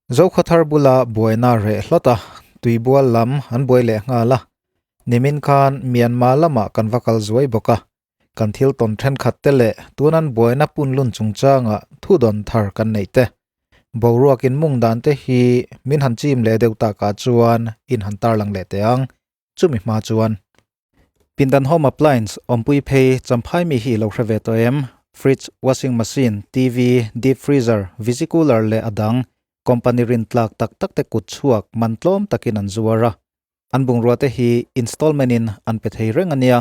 Zokhawthar bula buaina reh hlawt a, tuibual lam an buai leh nghal a. Nimin khan Myanmar lamah kan va kal zuai bawk a, kan thil tawn thenkhat te leh tun an buaina punlun chungchanga thudawn thar kan neih te, boruak inmung dan te hi min han chim leh deuh takah chuan in han tarlang leh teh ang. Chumi hma chuan Pindan Home Appliance awmpui phei Champhai mi hi i lo hre ve tawh em? Fridge, Washing Machine, TV, Deep Freezer, Visi Cooler leh a dang company rin tlak tak tak te kut chhuak man tlawm takin an zuar a. An bungrua te hi installment in an pe thei reng a nia.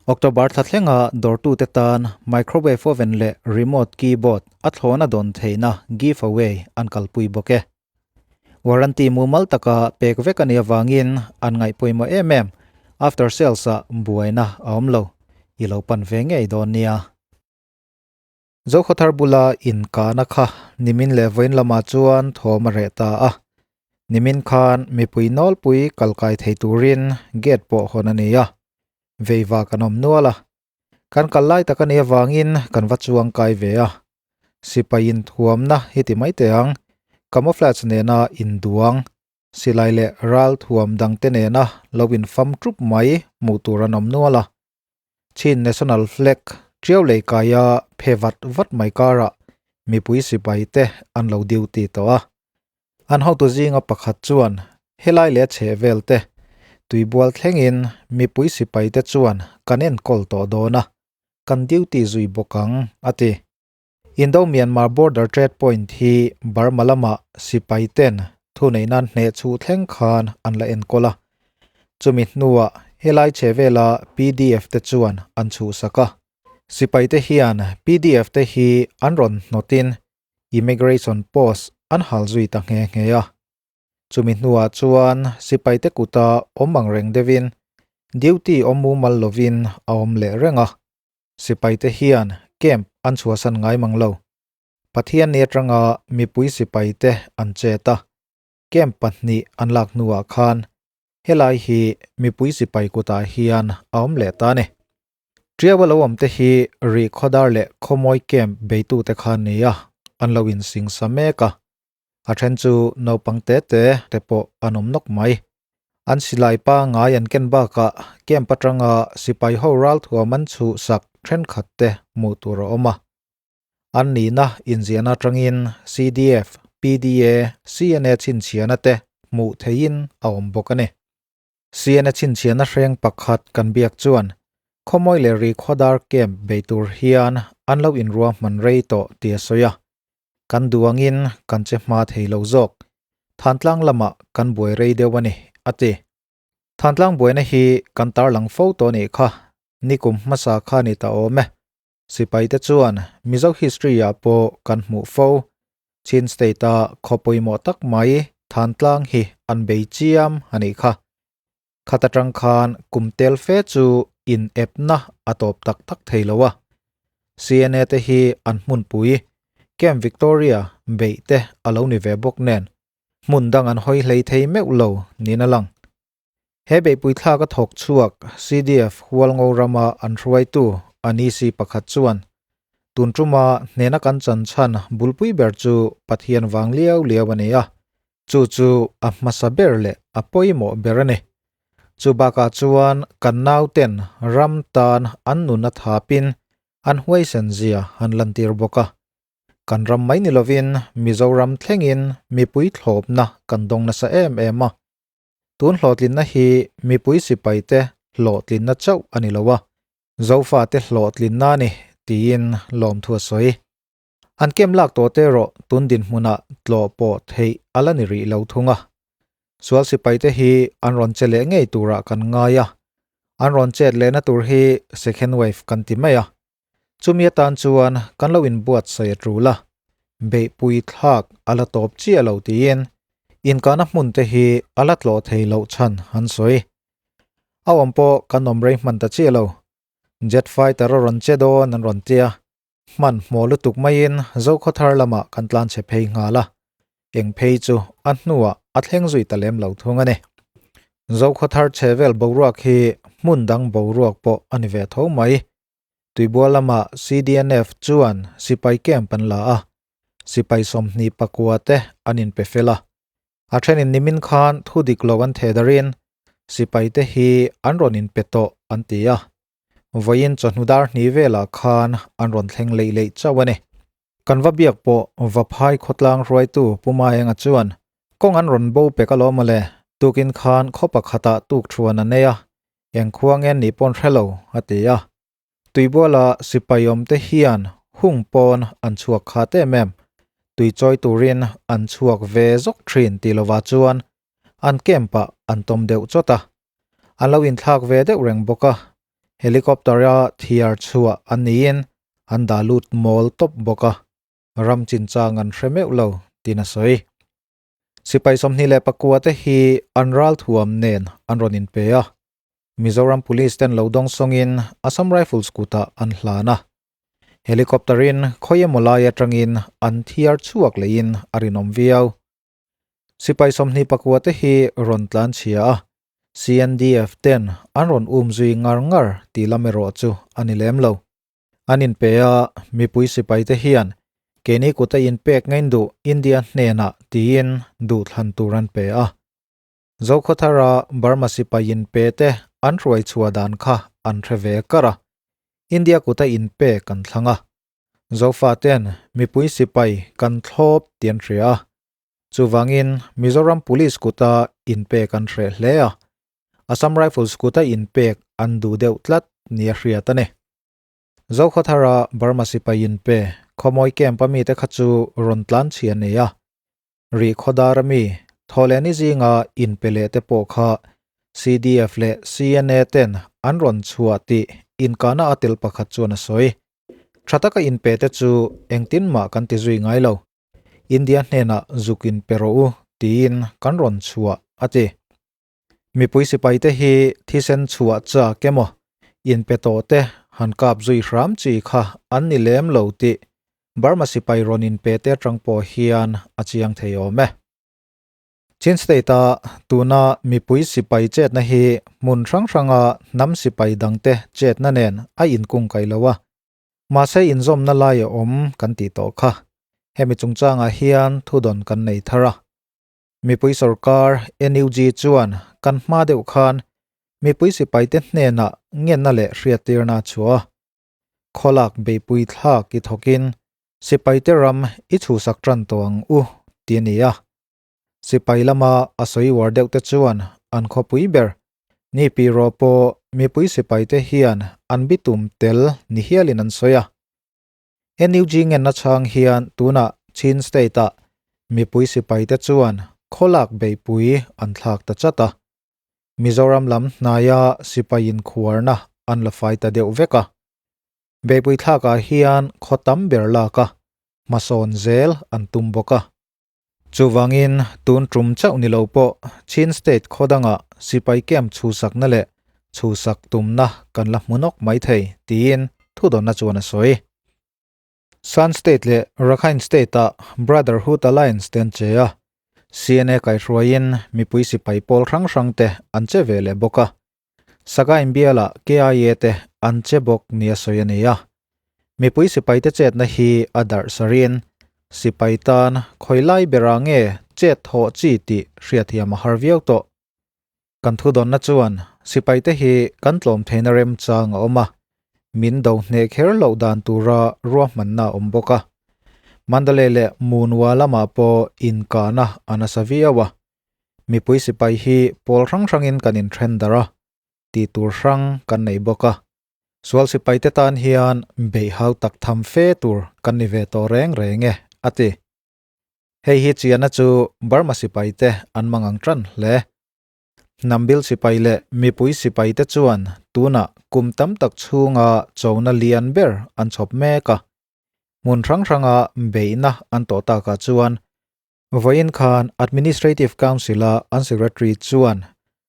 October thla thlenga dawrtute tan microwave oven leh remote keyboard a thlawna dawn theihna giveaway an kalpui bawk e. Warranty mumal taka pek vek a nih avangin an ngaih pawimawh em em. After sales ah buaina a awm lo. I lo pan ve ngei dawn nia. Zokhawthar bula inkahna kha nimin leh vawiin lamah chuan thawm a reh ta a. Nimin khan mipui nawlpui kalkai thei turin gate pawh hawn a ni a. Veiva kan awm nual a. Kan kal lai tak a nih avangin kan va chuang kai ve a, sipai inthuamna hi ti mai teh ang, camouflage nena induang, silai leh ral thuam dangte nena lo infam tup mai hmuh tur an awm nual a. Chin National Flag tiau lei kaia phe vat vat mai karah mipui sipai te an lo duty tawh a. An hotu zinga pakhat chuan helai leh a chhehvel te tuibual thlengin mipui sipai te chuan kan enkawl tawh dawn a, kan duty zui bawk ang, a ti. Indo-Myanmar Border Trade Point hi Burma lamah sipai ten thuneihna hneh chhuh thleng khan an la enkawl a, chumi hnuah helai chhehvela pdf te chuan an chhuhsak a. Sipai te hian pdf te hi an rawn hnawtin Immigration post an hal zui ta nghe nghe a. Chumi hnuah chuan sipaite kuta awm ang reng deuhin duty awm mumal lovin a awm leh reng a. Sipaite hian camp an chhuahsan ngai mang lo. Pathianni atanga mipui sipaite an chet a, camp pahnih an lak hnuah khan helai hi mipui sipai kutah hian a awm leh ta a ni. Ṭiau a lo awm te hi Rih Khawdar leh Khawmawi Camp beitute kha an ni a, an lo insingsa mek a. A ṭhen chu naupang te te te pawh an awm nawk mai. An silai pangngai an ken bakah camp aṭanga sipai ho ralthuam an chhuhsak ṭhenkhat te hmuh tur a awm a. An nihna inziahna aṭangin CDF, PDA, CNA chhinchhiahna te hmuh theihin a awm bawk a ni. CNA chhinchhiahna hreng pakhat kan biak chuan Khawmawi leh Rihkhawdar camp bei tur hian an lo inruahman rei tawh tih a sawi a. Kan duh angin kan che hma thei lo zawk. Thantlang lamah kan buai rei deuh a ni, a ti. Thantlang buaina hi kan tarlang fo tawh nih kha, nikum hmasa kha ni ta awm e. Sipaite chuan Mizo history-ah pawh kan hmuh fo. Chin State-a khaw pawimawh tak mai Thantlang hi an bei chiam a nih kha. Khat atang khan kum tel fe chu inepna a tawp tak tak thei lo a. CNA te hi an hmunpui Camp Victoria beih te a lo ni ve bawk nen hmun dang an hawi hlei thei meuh lo niin a lang. He beihpui thlak a thawk chhuak CDF Hualngo rama an hruaitu Anisi pakhat chuan, Tun tuma hnena kan chan chhan bulpui ber chu Pathian vang liau liau a ni a, chu chu a hmasa ber leh a pawimawh ber a ni. Chu bakah chuan kan nauten ram tan an nun a thapin an huaisen zia an lantir bawk a. Kan ram mai ni lovin Mizoram thlengin mipui thlawpna kan dawng nasa em em a. Tun hlawhtlinna hi mipui sipaite hlawhtlinna chauh a ni lo a, Zofate hlawhtlinna a ni tiin lawmthu a sawi. An kem lak tawh te erawh tun dinhmunah tlawh pawh theih a la ni rih lo thung a. Sual sipaite hi an rawn che leh ngei turah kan ngai a, an rawn chet lehna tur hi second wave kan ti mai a. Chumi atan chuan kan lo inbuatsaih a tul a, beihpui thlak a la tawp chiah lo tiin inkahna hmun te hi a la tlawh thei loh chhan an sawi. A awm pawh kan awm rei hman ta chiah lo. Jet fighter a rawn che dawn an rawn tia, hman hmawh lutuk maiin Zokhawthar lamah kan tlan chhe phei nghal a, eng phei chu a hnuah a thleng zui ta lem lo thung a ni. Zokhawthar chhe vel boruak hi hmun dang boruak pawh a ni ve tho mai. Tuibual lamah CDNF chuan sipai camp an la a. sipai 29 te an inpe fel a. A thenin nimin khan thu dik lo an theh darin sipai te hi an rawn inpe tawh an ti a. Vawiin chawhnu dar hnih velah khan an rawn thleng leih leih chauh a ni. Kan va biak pawh Vaphai khawtlang hruaitu Pu Maenga chuan kawng an rawn bo pek alawm mawle, tukin khan khaw pakhatah tuk thuan a nei a, eng khua nge nih pawn hre lo, a ti a. Tuibuala sipai awmte hian hung pawn an chhuak khat em em, tui chawi turin an chhuak ve zawk thin tih lovah chuan an camp-ah an tawm deuh chawt a. An lo inthlak ve deuh reng bawk a, helicopter-a thiar chhuah an niin an dah lut mawl tawp bawk a, ram chinchang an hre meuh lo tiin a sawi. Sipai 29 te hi an ralthuam nen an rawn inpe a, Mizoram Police ten lo dawng sawngin Assam Rifles kutah an hlan a. Helicopter-in khawi emaw lai atangin an thiar chhuak lehin a rinawm viau. Sipai 29 te hi rawn tlan chhia a, CNDF ten an rawn um zui ngar ngar tih lam erawh chu a ni lem lo. An inpe a, mipui sipai te hian keini kuta inpek ngain duh India hnenah tiin duhthlan tur an pe a. Zokhawthara Burma sipai inpe te an hruai chhuah dan kha an hre ve kar a, India kuta inpe kan thlang a. Zofa ten mipui sipai kan thlawp tih an hria a, chuvangin Mizoram Police kuta inpek an hreh hle a, Assam Rifles kuta inpek an duh deuh tlat nia hriat a ni. Zokhawthara Burma sipai inpe Khawmawi Camp a mite kha chu rawn tlan chhia nei a, Rih khawdar ami Thawhlehni zinga inpe leh te pawh kha CDF leh CNA ten an rawn chhuah tih inkahna a tel pakhat chuan a sawi. Tha taka inpe te chu engtin mah kan ti zui ngai lo. India hnenah zuk inpe rawh u tiin kan rawn chhuah a ti. Mipui sipai te hi thisen chhuah chak emaw inpe tawh te han kap zui hram chi kha an ni lem lo tih Burma sipai rawn inpe te atang pawh hian a chiang thei awm e. Chin State-a tuna mipui sipai chetna hi hmun hrang hranga hnam sipai dangte chetna nen a inkungkaih lo a, mahse inzawmna lai a awm kan tih tawh kha. Hemi chungchangah hian thudawn kan nei thar a. Mipui sorkar NUG chuan kan hma deuh khan mipui sipaite hnenah ngenna leh hriattirna a chhuah a. Khawlak beihpui thlak i thawkin sipaite ram i chhuhsak tan tawh ang u ti a ni a. Sipai lama a sawi uar deuh te chuan an khawpui ber ni pi rawh pawh mipui sipaite hian an bitum tel ni hialin an sawi a. NUG ngenna chhang hian tunah Chin State-ah mipui sipaite chuan khawlak beihpui an thlak ta chat a. Mizoram lam hnaia sipai inkhuarna an la fai ta deuh vek a. Beihpui thlakah hian khaw tam ber lak a, hmasawn zel an tum bawk a. Chuvangin tun tum chauh ni lo pawh Chin State khaw dangah sipai camp chhusakna leh chhusak tumna kan la hmu nawk mai thei tiin thudawnna chuan a sawi. Shan State leh Rakhine State-ah Brotherhood Alliance te an che a, CNA kaihruaiin mipui sipai pawl hrang hrang te an che ve leh bawk a. Sagaing bialah KIA te an che bawk nia sawi a ni a. Mipui sipaite chetna hi a darh sarin sipai tan khawi lai berah nge chet thawh chi tih hriatthiam a har viau tawh. Kan thudawnna chuan sipaite hi kan tlawm theihna remchang a awm a, min do hneh kher loh dan tura ruahmanna a awm bawk a. Mandalay leh Munwa lamah pawh inkahna a nasa viau a. Mipui sipai hi pawl hrang hrangin kan inthen darh a, tih tur hrang kan nei bawk a. Sual sipaite tan hian beih hau tak tham fe tur kan ni ve tawh reng reng e, a ti. Hei hi chiana chu Burma sipaite an mangang tan hle. Hnambil sipai leh mipui sipaite chuan tunah kum tam tak chhunga chona lian ber an chhawp mek a. Hmun hrang hranga beihna an tawh takah chuan Vawiin khan Administrative Council-a an Secretary chuan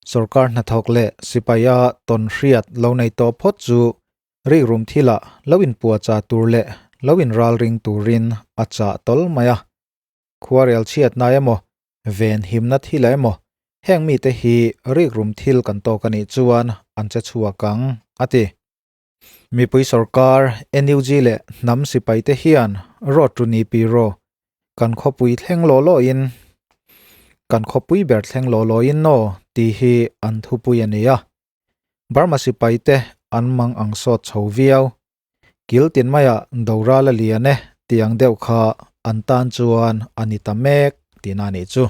sorkar hnathawk leh sipaia tawn hriat lo nei tawh phawt chu rikrum thilah lo inpuahchah tur leh lo inralring turin a chah tawl mai a. Khuarel chhiatna emaw, venhimna thil emaw heng mite hi rikrum thil kan tawk a nih chuan an che chhuak ang, a ti. Mipui sorkar, NUG leh hnam sipaite hian road tu ni pi rawh. Kan khawpui thleng law law in, kan khawpui ber thleng law law in aw tih hi an thupui a ni a. Burma sipai te an mang ang sawt chho viau. Kil tin maiah doral a lian e tih ang deuh kha an tan chuan a ni ta mek tihna a nih chu.